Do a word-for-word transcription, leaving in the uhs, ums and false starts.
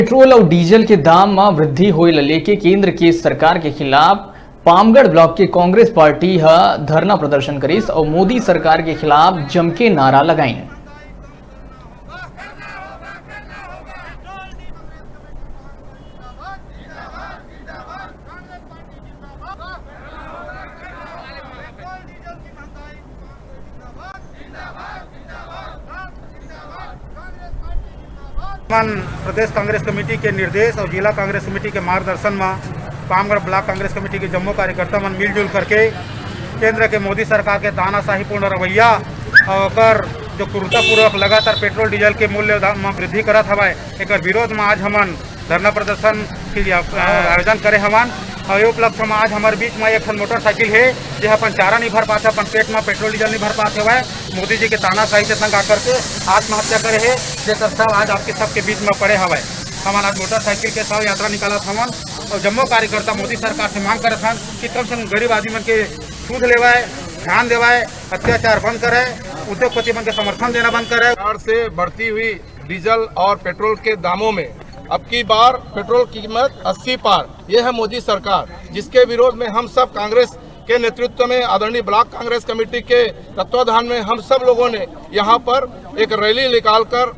Petrol अउ diesel के दाम म वृद्धि होए ल लेके केंद्र के सरकार के खिलाफ पामगढ़ ब्लॉक के कांग्रेस पार्टी ह धरना प्रदर्शन करिस अउ मोदी सरकार के खिलाफ जमके नारा लगाइन। हमन प्रदेश कांग्रेस कमेटी के निर्देश अउ जिला कांग्रेस कमेटी के मार्गदर्शन म पामगढ़ ब्लॉक कांग्रेस कमेटी के जम्मो कार्यकर्ता मन मिलजुल करके केंद्र के मोदी सरकार के तानाशाहीपूर्ण रवैया अउ ओकर जो क्रूरतापूर्वक लगातार पेट्रोल डीजल के मूल्य दाम म वृद्धि करत हवय, एकर विरोध म आज हमन धरना प्रदर्शन के लिए, अ, आयोजन करे हवन। अउ ये उपलक्ष्य म आज हमर बीच म एक ठन मोटरसाइकिल हे, जे अपन चारा नहीं भर पाथे, अपन पेट म पेट्रोल डीजल नहीं भर पाथे हवय। मोदी जी के तानाशाही से तंग आकर के आत्महत्या करे हे, जेकर शव आज आपके सबके बीच म पड़े हवय। हमन आज मोटरसाइकिल के शव यात्रा निकालत हवन अउ जम्मो कार्यकर्ता मोदी सरकार से मांग करत हन कि कम से कम गरीब आदमी मन के सुध लेवय, ध्यान देवय, अत्याचार बंद करय, उद्योगपति मन के समर्थन देना बंद करय। सरकार से बढ़ती हुई डीजल और पेट्रोल के दामों में अब की बार पेट्रोल की कीमत अस्सी पार, ये है मोदी सरकार, जिसके विरोध में हम सब कांग्रेस के नेतृत्व में आदरणीय ब्लॉक कांग्रेस कमेटी के तत्वाधान में हम सब लोगों ने यहाँ पर एक रैली निकालकर